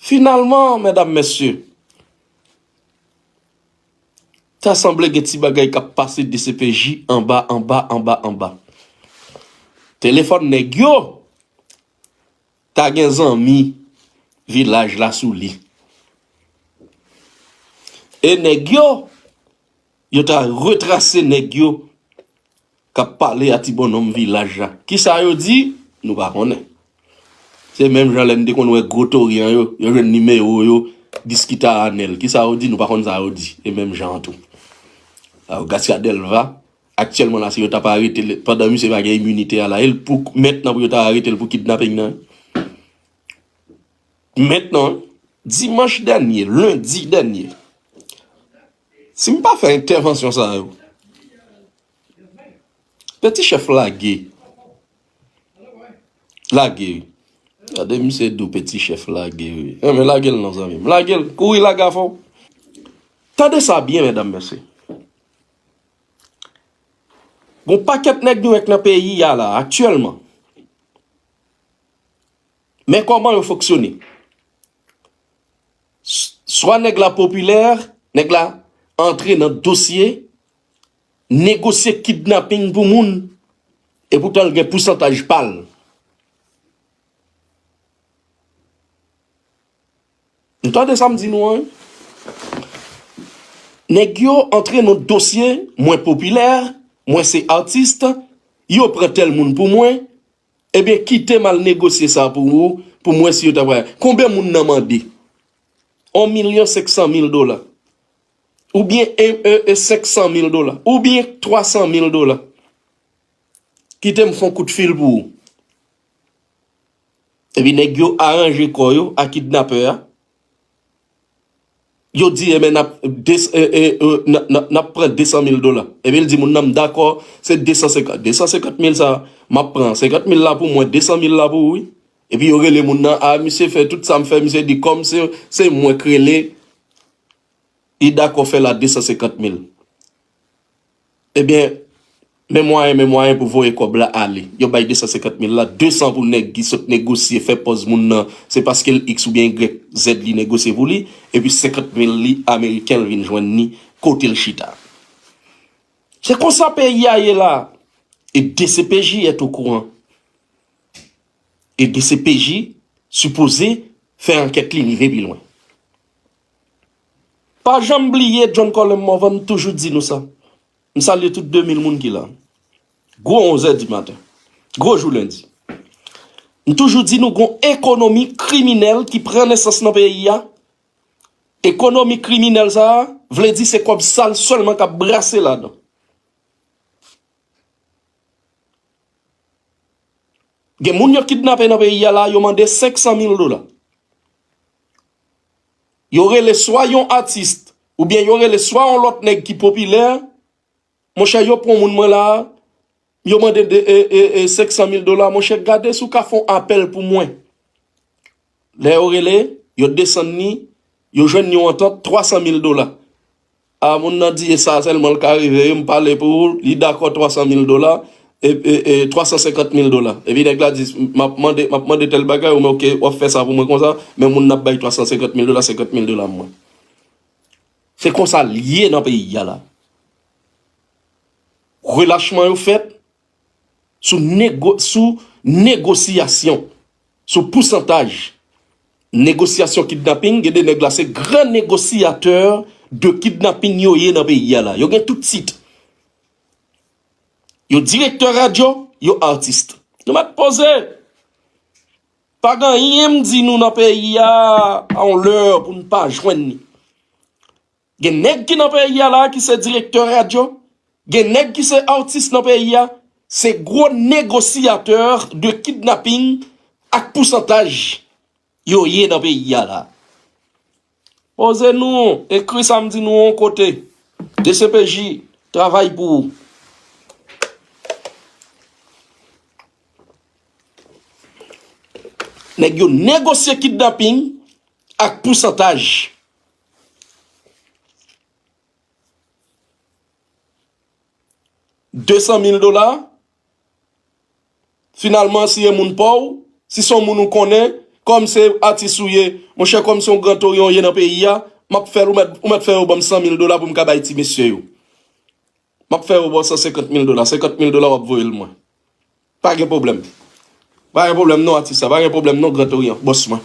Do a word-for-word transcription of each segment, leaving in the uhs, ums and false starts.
Finalman, medam, mesye, ta sanble gen ti bagay k ap pase D C P J anba, anba, anba, anba. Telefòn nèg yo ta gen zanmi vilaj la sou li. E nèg yo, yo ta retrase nèg yo k ap pale a ti bonnonm vilaj la. Kisa yo di? Nou pa konnen. Se menm jan lè n te konn wè gwo toryan yo, yo jwenn nimewo yo, diskite a Anèl. Kisa yo di? Nou pa konn sa yo di. E menm jan an tou. Alò, Garcia Delva, aktyèlman la, si yo t ap arete l, pandan misye pa gen iminite a la, e l pou, mentnan pou yo ta arete l pou kidnaping nan. Mentnan, dimanch dènye, lendi dènye, si m pa fè entèvansyon sa yo, Peti Chèf lage. Lage, wi. Gade misye di w Peti Chèf lage, wi. Enben, lage l non, zanmi m. Lage l. Kouri lage afè w. Tande sa byen, medam, mesye. Gon pakèt nèg nou wè k nan peyi a la, aktyèlman. Men kòman yo fonksyone. S-, swa nèg la popilè, nèg la antre nan dosye, negosye kidnaping pou moun, epoutan l gen pousantaj pa l. Nou tande sa m di nou an, wi. Nèg yo antre nan dosye, mwen popilè, mwen se atis, yo pran tèl moun pou mwen, ebyen, kite m al negosye sa pou ou, pou m wè si yo ta pral. Konbyen moun nan mande? Yon milyon senk san mil dola. Oubyen e, e, e senk san mil dola. Oubyen twa san mil dola. Kite m fè yon kout fil pou ou. Epi nèg yo aranje kò yo a kidnapè a. Yo di, enben, n ap, de, e, e, e, n, n, n ap pran de san mil dola. Epi l di moun nan, m dakò, se de san senkant, de san senkant mil sa, m ap pran senkant mil la pou mwen, de san mil la pou ou, wi. Epi yo rele moun nan, a, misye fè tout sa m fè, misye di, kòm se, se mwen k rele, li dakò fè l a de san senkant mil. Ebyen, men mwayen, men mwayen pou voye kòb la ale. Yo bay de san senkant mil la, de san pou nèg ki sot negosye, fè pòz moun nan, se paske l X oubyen Y Z li negosye pou li, epi senkant mil li, ameriken, l vin jwenn li kote l chita. Se konsa peyi a ye la. E D C P J est au courant. E D C P J sipoze fè ankèt li rive pi lwen. Pa janm bliye John Colem Morvan, m toujou di nou sa. M salye tout de mil moun ki la. Gwo onz è di maten. Gwo jou lendi. M toujou di nou gon ekonomi kriminèl ki pran nesans nan peyi a. Ekonomi kriminèl sa a, vle di se kòb sal sèlman k ap brase ladan. Gen moun yo kidnape nan peyi a la, yo mande senk san mil dola. Yo rele swa yon atis, oubyen yo rele swa yon lòt nèg ki popilè. Monchè, yo pran moun mwen la, yo mande de, e, e, e, senk san mil dola. Monchè, gade si w ka fè yon apèl pou mwen. Lè yo rele, yo desann li, yo jwenn yon antant twa san mil dola. A, moun nan di, e sa sèlman l ka rive, wi, m pale pou ou, li dakò twa san mil dola, e, e, e, twa san senkant mil dola. Epi nèg la di, m ap mande, m ap mande tèl bagay, ou men oke, w ap fè sa pou mwen konsa, men moun nan ap bay twa san senkant mil dola, senkant mil dola mwen. Se konsa l ye nan peyi a la. Relachman yo fèt sou nego-, sou negosyasyon, sou pousantaj. Negosyasyon kidnaping, gen de nèg la, se gran negosyatè de kidnaping yo ye nan peyi a la. Yo gen tout tit. Yo direktè radyo, yo atis. Nou mèt poze. Pa gen anyen m di nou nan peyi a, a yon lè pou n pa jwenn li. Gen nèg ki nan peyi a la ki se direktè radyo, gen nèg ki se atis nan peyi a, se gwo negosyatè de kidnaping ak pousantaj yo ye nan peyi a la. Poze nou, ekri sa m di nou yon kote. D C P J, travay pou ou. Nèg yo negosye kidnaping ak pousantaj. De san mil dola, finalman, si e moun pa w, si se yon moun ou konnen, Kòm se atis ou ye, monchè, kòm se yon Gran Toryan ou ye nan peyi a, m ap fè l, ou mèt, ou mèt fè yo ban m san mil dola pou m ka bay ti mesye yo. M ap fè yo ba w san senkant mil dola. Senkant mil dola w ap voye l mwen. Pa gen pwoblèm. Pa gen pwoblèm non, atis la. Pa gen pwoblèm non, Gran Toryan, bòs mwen.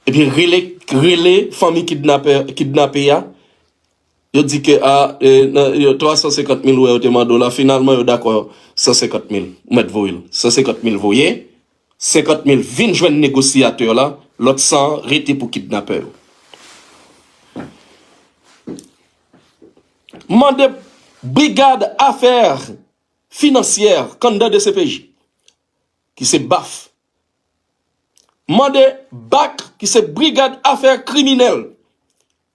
Epi rele, rele fanmi kidnapè, kidnape a. Yo di ke a, e, nan, yo twa san senkant mil ou wè yo te mande w la, finalman yo dakò san senkant mil. Ou mèt voye l. San senkant mil voye, senkant mil vin jwenn negosyatè la, lòt san an rete pou kidnapè yo. Mande brigad afè finansyè k anndan D C P J, ki se baf. Mande bak, ki se brigad afè kriminèl,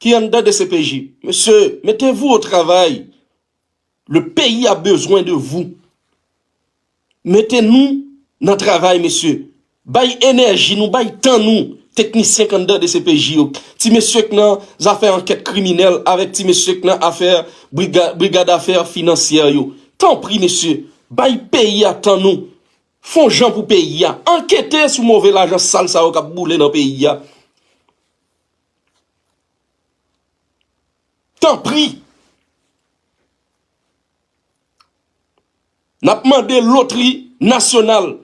ki anndan D C P J. Mesye, mettez-vous au travail. Le pays a besoin de vous. Mete nou nan travay, mesye. Bay enèji nou, bay tan nou, teknisyen k anndan D C P J yo, ti mesye k nan zafè ankèt kriminèl avèk ti mesye k nan afè briga-, brigad afè finansyè yo. Tanpri, mesye, bay peyi a tan nou. Fè yon jan pou peyi a. Ankete sou move lajan sal sa yo k ap boule nan peyi a. Tanpri. N ap mande Lotri Nasyonal,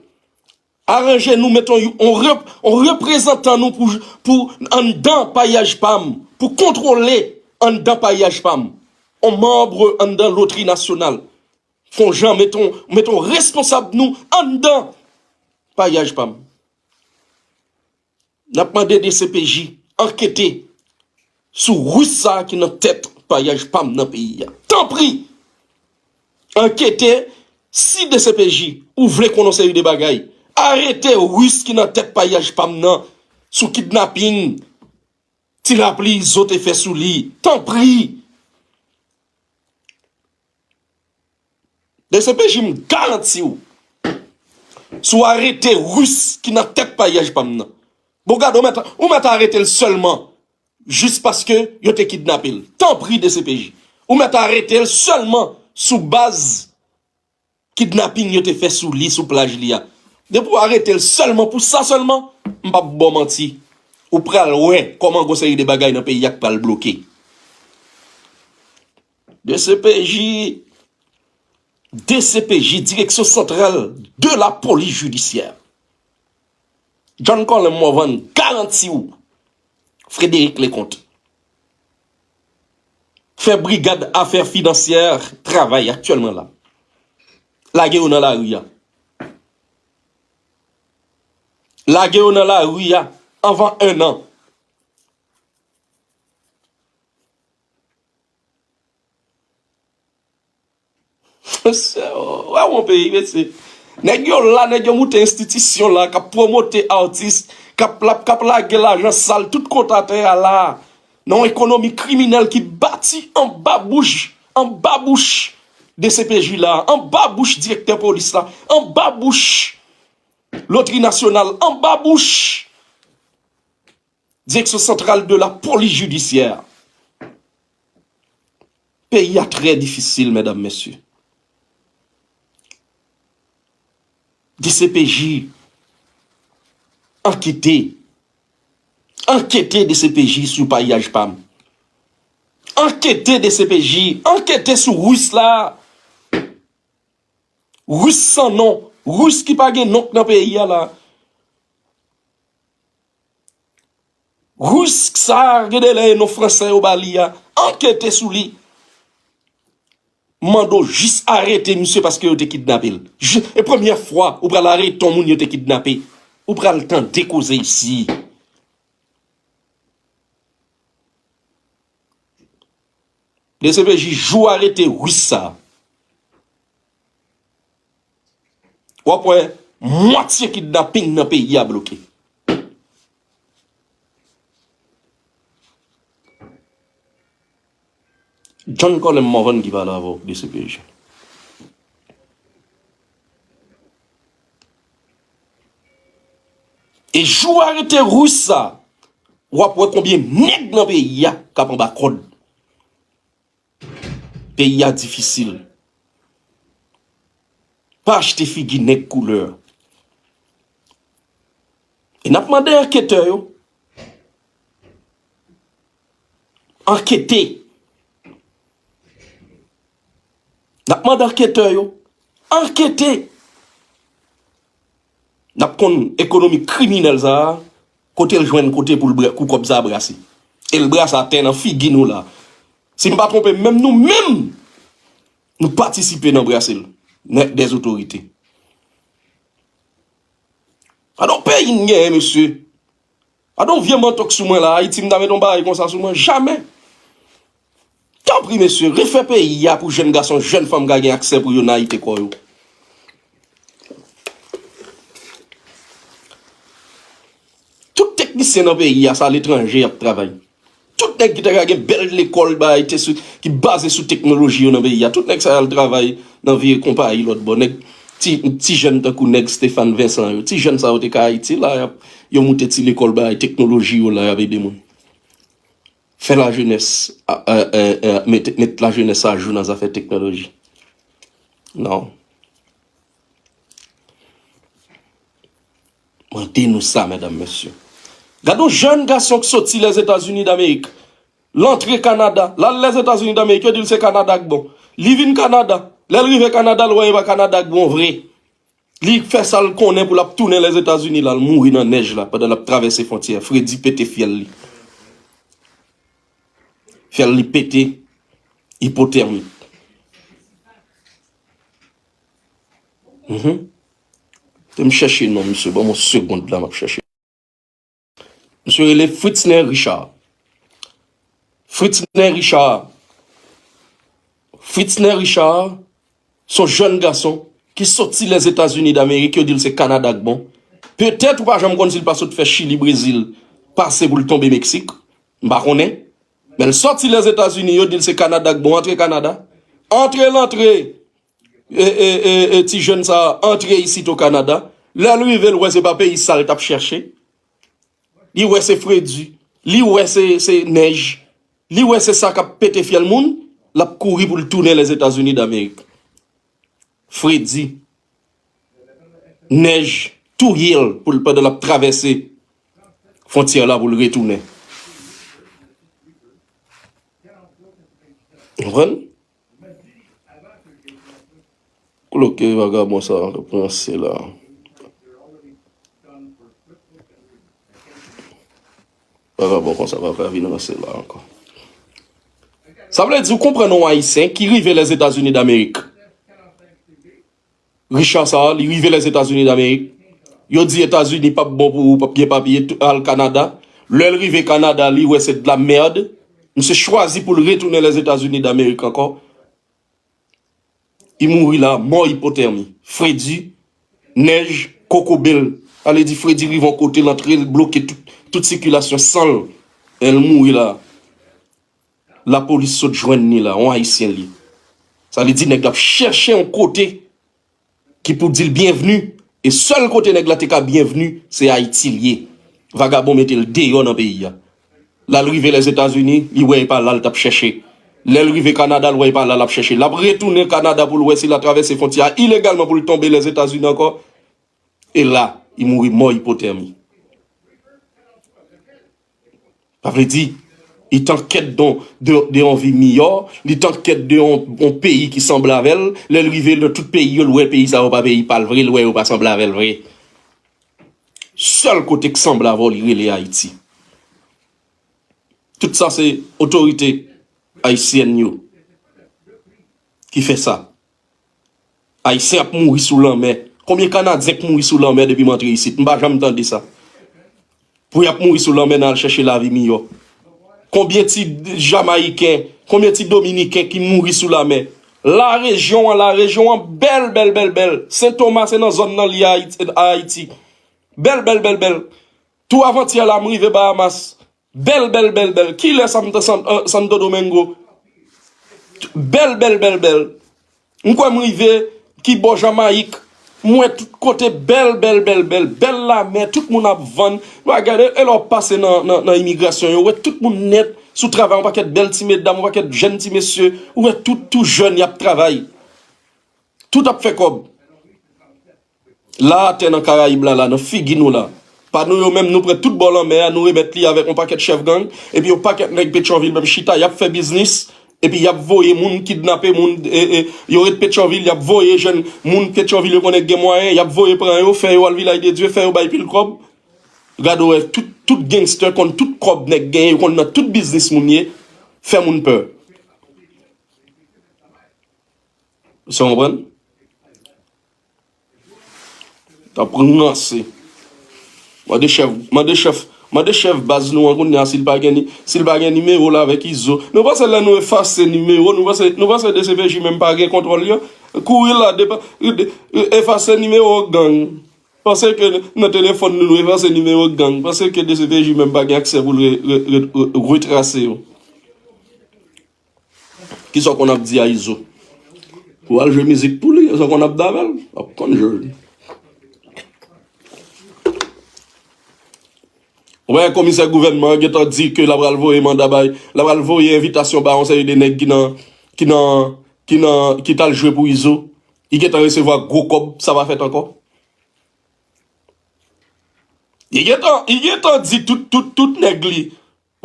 aranje nou, met on, on rep-, on reprezantan nou pou, pou anndan pareyaj pa m, pou kontwole anndan pareyaj pa m. On manm anndan Lotri Nasyonal. Fè on jan, met on, met on responsab nou anndan pareyaj pa m. N ap mande D C P J ankete sou ris sa a ki nan tèt pareyaj pa m nan peyi a. Tanpri, ankete si D C P J ou vle konn yon seri de bagay. Arete ris ki nan tèt pareyaj pa m nan sou kidnaping, ti lapli Izo te fè sou li. Tanpri. D C P J, m garanti w, si w arete ris ki nan tèt pareyaj pa m nan, bon, gade, ou mèt, ou mèt arete l sèlman jis paske yo te kidnape l. Tanpri, D C P J, ou mèt arete l sèlman sou baz kidnaping yo te fè sou li, sou plaj li a. Depi w arete l sèlman pou sa sèlman, m p ap ba w manti, ou pral wè kòman gon seri de bagay nan peyi a k pral bloke. D C P J, D C P J, Direction Centrale de la Police Judiciaire. John Colin Morvan garanti w, Frédéric Leconte fè brigad afè finansyè travay aktyèlman la. Lage yo nan lari a. Lage yo nan lari a anvan en an. Wè yon peyi, mesye. Nèg yo la, nèg yo moute enstitisyon la, k ap pwomote atis, k ap, k ap lage lajan sal tout kote atè a la. Nan yon ekonomi kriminèl ki bati anba bouch, anba bouch D C P J la, anba bouch direktè polis la, anba bouch Lotri Nasyonal, anba bouch Direction Centrale de la Police Judiciaire. Peyi a trè difisil, medam, mesye. D C P J, ankete. Ankete D C P J sou pareyaj pa m. Ankete D C P J, ankete sou ris la. Ris san non, ris ki pa gen non k nan peyi a la. Ris sa a, gen de lè e non fransè yo ba li a, ankete sou li. M mande w jis arete misye paske yo te kidnape l. Ji-, e premyè fwa ou pral arete yon moun yo te kidnape. Ou pral tande koze isi. D C P J, jou arete ris sa a, w ap wè mwatye kidnaping nan peyi a bloke. John Colin Morvan ki pale avè w, D C P J. E jou arete ris sa, w ap wè konbyen nèg nan peyi a k ap anba kòd. Peyi a difisil. Pa achte figi nèg koulè. E n ap mande anketè yo ankete. N ap mande anketè yo ankete. N ap konn ekonomi kriminèl sa a, kote l jwenn kote pou l bra- pou kòb sa a brase. E l brase atè nan figi nou la. Si m pa twonpe m, menm nou menm, nou patisipe nan brase l. Nèk dèzotorite. Gade yon peyi n genyen, mesye. Gade yon vye manto k sou mwen la. Ayiti, m ta met yon bagay konsa sou mwen. Jamè. Tanpri, mesye, refè peyi a pou jèn gason, jèn fanm ka gen aksè pou yo nayite kò yo. Tout teknisyen nan peyi a, se aletranje y ap travay. Tout nèg ki te ka gen bèl lekòl, bagay te sou, ki baze sou teknoloji yo nan peyi a, tout nèg sa yo al travay nan vye konpayi lòt bò. Nèg ti, ti jèn tankou nèg Stéphane Vincent yo, ti jèn sa yo te ka Ayiti la, y ap, yo moute ti lekòl bagay teknoloji yo la, y ap ede moun. Fè lajenès, a, a, a, a, met, met lajenès ajou nan zafè teknoloji. Non. Mande nou sa, medam, mesye. Gade yon jèn gason ki soti Lèzetazini Damerik. L antre Kanada. L al Lèzetazini Damerik, yo di l se Kanada k bon. Li vin Kanada. Lè l rive Kanada, l wè e pa Kanada k bon vre. Li fè sa l konnen pou l ap tounen Lèzetazini la, l mouri nan nèj la pandan l ap travèse fwontyè. Fredi pete fyèl li. Fyèl li pete, ipotèmi. Mhm. Te m chèche non misye, ban m yon segond la, m ap chèche. Misye rele Fritzner Richard. Fritzner Richard. Fritzner Richard, se yon jèn gason ki soti Lèzetazini Damerik, yo di l se Kanada k bon. Petèt ou pa janm konn si l pa sot fè Chili, Brezil, pase pou l tonbe Meksik. M pa konnen. Men l soti Lèzetazini, yo di l se Kanada k bon, antre Kanada. Antre l antre, e, e, e, e, ti jèn sa a antre isit o Kanada. Lè l rive, l wè se pa peyi sa l t ap chèche. Li wè se fredi. Li wè se, se nèj. Li wè se sa k ap pete fyèl moun. L ap kouri pou l tounen Lèzetazini Damerik. Fredi. Nèj touye l pou l pandan l ap travèse fwontyè la pou l retounen. Konprann? Bloke vagabon sa a, pran se la. Vagabon konsa pa ka vin ranse la ankò. Sa vle di, ou konprann yon Ayisyen ki rive Lèzetazini Damerik. Richard sa a, li rive Lèzetazini Damerik. Yo di Etazini p ap bon pou ou, p ap gen papye, tou- al Kanada. Lè l rive Kanada, li wè se de la merde. Misye chwazi pou l retounen Lèzetazini Damerik ankò. Li mouri la, mò ipotèmi. Fredi, nèj, kokobel. Sa vle di fredi rive yon kote, l antre, l bloke tout, tout sikilasyon san l. E l mouri la. Lapolis sot jwenn li la, yon Ayisyen li. Sa vle di nèg la ap chèche yon kote ki pou di l byenvni. E sèl kote nèg la te ka byenvni, se Ayiti l ye. Vagabon mete l deyò nan peyi a. L al rive Lèzetazini, li wè e pa la l t ap chèche. Lè l rive Kanada, l wè e pa la l ap chèche. L ap retounen Kanada pou l wè si l a travèse fwontyè a ilegalman pou l tonbe Lèzetazini ankò. E la, li mouri mò ipotèmi. Sa vle di, li t an kèt de, de, de yon vi miyò, li t an kèt de yon, yon peyi ki sanble avè l. Lè l rive nan tout peyi yo, l wè peyi sa yo pa peyi pa l vre, l wè yo pa sanble avè l vre. Sèl kote k sanble avè w, li rele Ayiti. Tout sa se otorite ayisyèn yo ki fè sa. Ayisyen ap mouri sou lanmè. Konbyen Kanadyen k mouri sou lanmè depi m antre isit? M pa janm tande sa. Pou y ap mouri sou lanmè nan al chèche lavi miyò. Konbyen ti Jamayiken, konbyen ti Dominiken ki mouri sou lanmè? Larejyon an, larejyon an bèl, bèl, bèl, bèl. Sen Toma se nan zòn nan li a Ayiti, a Ayiti. Bèl, bèl, bèl, bèl. Tou avantyè la, m rive Bahamas. Bèl, bèl, bèl, bèl. Kilè Santo, San- euh, Santo Domingo? Bèl, bèl, bèl, bèl. M kwè m rive ki bò Jamayik. M wè tout kote bèl, bèl, bèl, bèl. Bèl lamè, tout moun ap vann. Ou a gade, e lè w ap pase nan, nan, nan imigrasyon yo, ou wè tout moun nèt, sou travay, yon pakèt bèl ti medam, yon pakèt jèn ti mesye. Ou wè tout, tou jèn, y ap travay. Tout ap fè kòb. La atè nan Karayib la, la, nan figi nou la. a nou yo menm, nou pran tout bò lanmè a, nou remèt li avèk yon pakèt chèf gang, epi yon pakèt nèg Petyonvil menm chita, y ap fè biznis, epi y ap voye moun, kidnape moun, e, e, yo ret Petyonvil, y ap voye jèn moun Petyonvil, yo konnen gen mwayen, y ap voye pran yo, fè yo al Vilaj de Dye, fè yo bay pil kòb. Gade w wè, tout, tout gangster konn tout kòb nèg genyen, yo konn nan tout biznis moun ye, fè moun pè. Sa w konprann? T ap ranse. Mande chèf, mande chèf, mande chèf baz nou an kounye a si l pa gen ni-, si l pa gen nimewo l avèk Izo. Nou panse lè nou efase nimewo, nou panse, nou panse D C P J menm pa gen kontwòl yo? Kouri la, depa-, de-, efase nimewo gang. Panse ke nan telefòn nou, nou efase nimewo gang. Panse ke D C P J menm pa gen aksè pou l re-, re-, re-, re-, retrase yo. Kisa w konn ap di a Izo? Ou al jwe mizik pou li, sa w konn ap di avè l? W ap konn jwe. Ou wè komisè gouvènman an gentan di ke l ap pral voye manda bay, l ap pral voye envitasyon bay yon seri de nèg ki nan, ki nan, ki nan, ki t al jwe pou Izo. Li gentan resevwa gwo kòb, sa pa fèt ankò. Li gentan, li gentan di tout, tout, tout nèg li.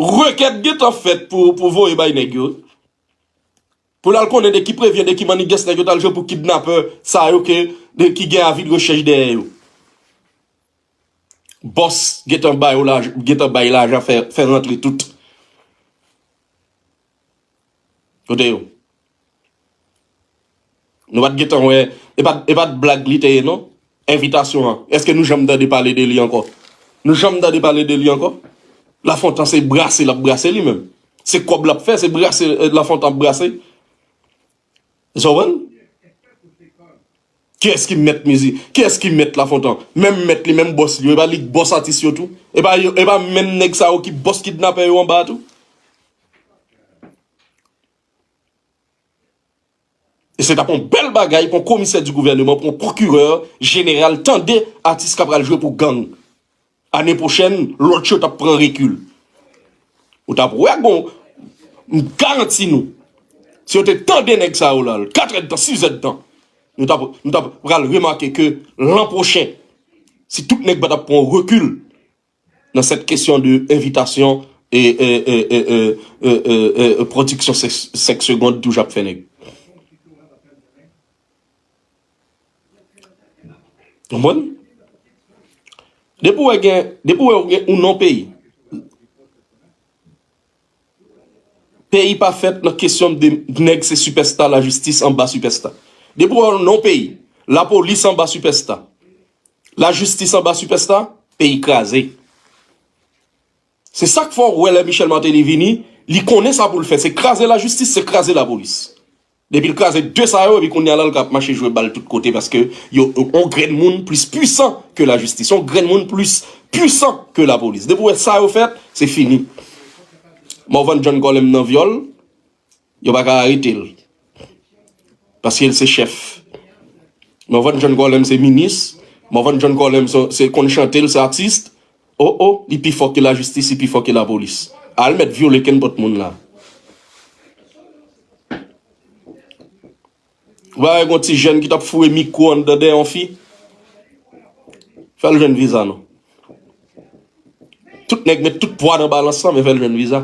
Rekèt gentan fèt pou, pou voye bay nèg yo. Pou l al konnen de ki prevyen, de ki mannigès nèg yo t al jwe pou kidnapè sa yo ke, de ki gen avi de rechèch dèyè yo. Bòs gentan ba yo laj-, gentan bay lajan fè, fè rantre tout. Kote yo? Nou pa t gentan wè, e pa t, e pa t blag li te ye non. Envitasyon an. Èske nou janm tande pale de li ankò? Nou janm tande pale de li ankò? Lafontan se brase l ap brase li menm. Se kòb l ap fè, se brase, eh, Lafontan ap brase. Sa w konprann? Kiyès ki mèt mizik? Kiyès ki mèt Lafontan? Menm mèt li, menm bòs li yo, e pa li k bòs atis yo tou? E pa yo, e pa menm nèg sa yo ki bòs kidnapè yo anba a tou? E se t ap yon bèl bagay pou yon komisè di gouvèneman, pou yon pwokirè jeneral tande atis k ap pral jwe pou gang. Ane pwochèn, lòt yo t ap pran rekil. Ou t ap wè gon, m garanti nou, si yo te tande nèg sa yo la, katrè tan, sizè tan, nou t ap, nou t ap pral remake ke lan pwochen, si tout nèg pa t ap pran rekil, nan sèt kesyon de envitasyon e, e, e, pwodiksyon sèk, sèk segond toujou ap fè nèg. Konprann? Depi w wè gen, depi w wè ou gen ou non peyi. Peyi pa fèt nan kesyon de nèg se sipèsta, lajistis anba sipèsta. Depi w wè ou non peyi, lapolis anba sipèsta. Lajistis anba sipèsta, peyi kraze. Se sa k fè w wè lè Michel Martelly vini, li konnen sa pou l fè. Se kraze lajistis, se kraze lapolis. Depi l kraze de sa yo, epi kounye a la, l ka ap mache jwe bal tout kote, paske yo, yon grenn moun plis pwisan ke lajistis, yon grenn moun plis pwisan ke lapolis. Depi w wè sa yo fèt, se fini. Morvan John Colem nan vyòl, yo pa ka arete l. Paske l se chèf. Morvan John Colem se minis. Morvan John Colem se, se konn chante, l se atis. O, o, li pi fò ke lajistis, li pi fò ke lapolis. Al mèt vyole kenpòt moun la. Ou pa wè gon ti jèn ki t ap foure mikwo anndan dèyè yon fi? Fè l jwenn viza non. Tout nèg met tout pwa nan balans lan, men fè l jwenn viza.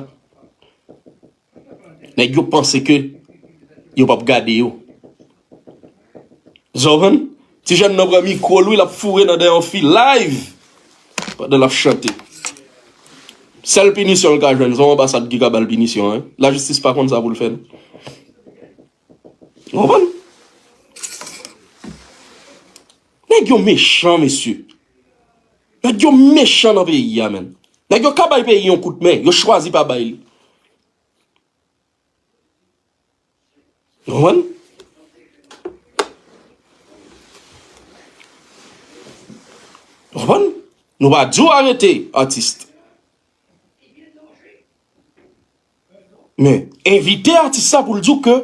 Nèg yo panse ke yo p ap gade yo. Zòvann, ti jèn nan pran mikwo l wi, l ap foure nan dèyè yon fi live pandan l ap chante. Sèl pinisyon l ka jwenn, se yon anbasad ki ka ba l pinisyon an. Lajistis pa konn sa pou l fè non. Ou konprann? Nèg yo mechan, mesye. Nèg yo mechan nan peyi a, menn. Nèg yo ka bay peyi yon kout men, yo chwazi pa bay li. Ou konprann? Ou konprann? Nou pa di w arete atis. Men, envite atis sa pou l di w ke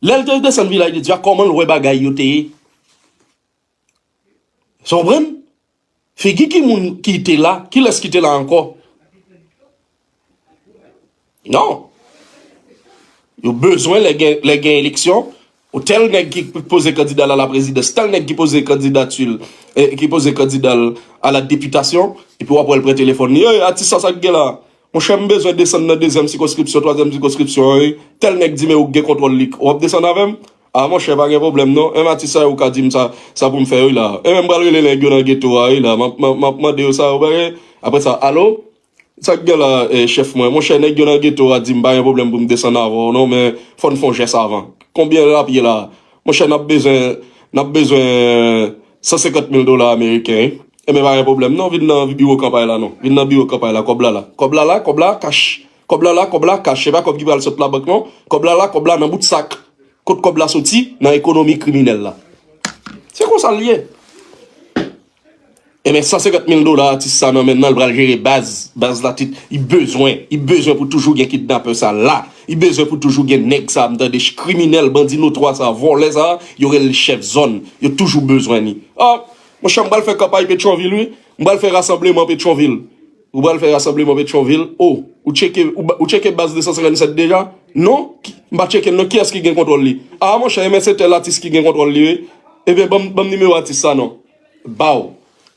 lè l te desann Vilaj de Dye a, kòman l wè bagay yo te ye. Sa w konprann? Figi ki moun ki te la, kilès ki te la ankò? Non. Yo bezwen lè gen, lè gen eleksyon, O tèl nèg ki poze kandida l a la prezidans, tèl nèg ki poze kandidati l, eh, ki poze kandida l a la depitasyon, epi w ap wè l pran telefòn li, "Ey, atis sa, sa k gen la? Monchè, m bezwen desann nan dezyèm sikonskripsyon, twazyèm sikonskripsyon an, wi. Tèl nèg di, men ou gen kontwòl li. W ap desann avè m?" "A, monchè, pa gen pwoblèm, non. Menm atis sa yo ka di m sa, sa pou m fè, wi, la. E men m pral rele nèg yo nan geto a, wi, la. M ap, m ap, m ap mande yo sa, yo pa gen." Apre sa, "Alo? Sa k gen la, eh, chèf mwen?" "Monchè, nèg yo nan geto a di m pa gen pwoblèm pou m desann avè w, non, men fò n fè yon jès avan." "Konbyen l ap ye la?" "Monchè, n ap bezwen, n ap bezwen san senkant mil dola ameriken, wi." "Enben, pa gen pwoblèm, non. Vin nan biwo kanpay la, non. Vin nan biwo kanpay la. Kòb la la. Kòb la la, kòb la kach. Kòb la la, kòb la kach. Se pa kòb ki pral sot labank, non. Kòb la la, kòb la nan bout sak. Kot kòb la soti? Nan ekonomi kriminèl la." Se konsa l ye. Enben, san senkant mil dola atis sa nan men nan, l pral jere baz. Baz la, tit, li bezwen. Li bezwen pou toujou gen kidnapè sa la. Li bezwen pou toujou gen nèg sa, m tande, kriminèl, bandi notwa sa, vòlè sa, yo rele l chèf zòn. Yo toujou bezwen li. Ah, monchè, m pral fè kanpay Petyonvil, wi. M pral fè rasanbleman Petyonvil. Ou pral fè rasanbleman Petyonvil. O, ou tcheke, ou ba- ou tcheke baz de san senkannsèt deja? Non? Ki- M pa tcheke l, non. Kiyès ki gen kontwòl li? Ah, monchè, enben se tèl atis ki gen kontwòl li, wi. Enben, ban m- ban m nimewo atis sa, non. Baw.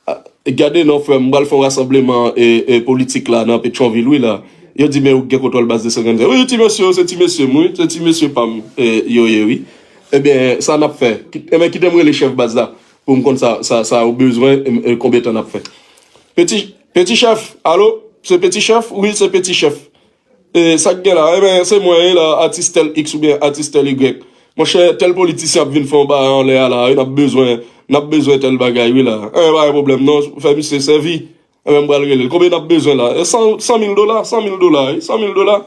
Ah, gade non, frè m, m pral fè yon rasanbleman e, e, politik la nan Petyonvil, wi, la. Yo di, men ou gen kontwòl baz de san senkannsèt. Wi, ti mesye yo, se ti mesye m, wi. Se ti mesye pa m, e, yo ye, wi. Ebyen, sa n ap fè? Ki- Ebyen, kite m rele chèf baz la pou m konn sa, sa, sa yo bezwen, e, e, konbyen tan n ap fè. Peti, peti chèf, alo? Se peti chèf? Wi, se peti chèf. E, sa k gen la? Ebyen, se mwen, wi, la, atis tèl X oubyen atis tèl Y. Monchè, tèl politisyen ap vin fè yon bagay anlè a la, wi, n ap bezwen, n ap bezwen tèl bagay, wi, la. Enben, pa gen pwoblèm, non, fè misye sèvi. Enben, m pral rele l. Konbyen n ap bezwen la? E san, san mil dola, san mil dola, wi, san mil dola.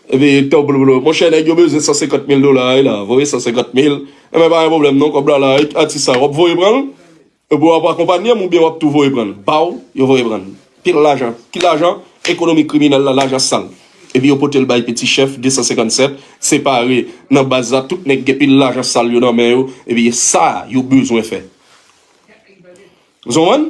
Epi, tò, blo, blo. Monchè, nèg yo bezwen san senkant mil dola, wi, la. Voye san senkant mil. Enben, pa gen pwoblèm, non, kòb la, la, wi, atis sa, w ap voye pran l? Epi w ap akonpanye m oubyen w ap tou voye pran l? Baw, yo voye pran l. Pil lajan. Ki lajan? Ekonomi kriminèl la, lajan sal. Epi yo pote l bay peti chèf de san senkannsèt, separe nan baz la, tout nèg gen pil lajan sal yo nan men yo, epi e sa yo bezwen fè. Ou konprann?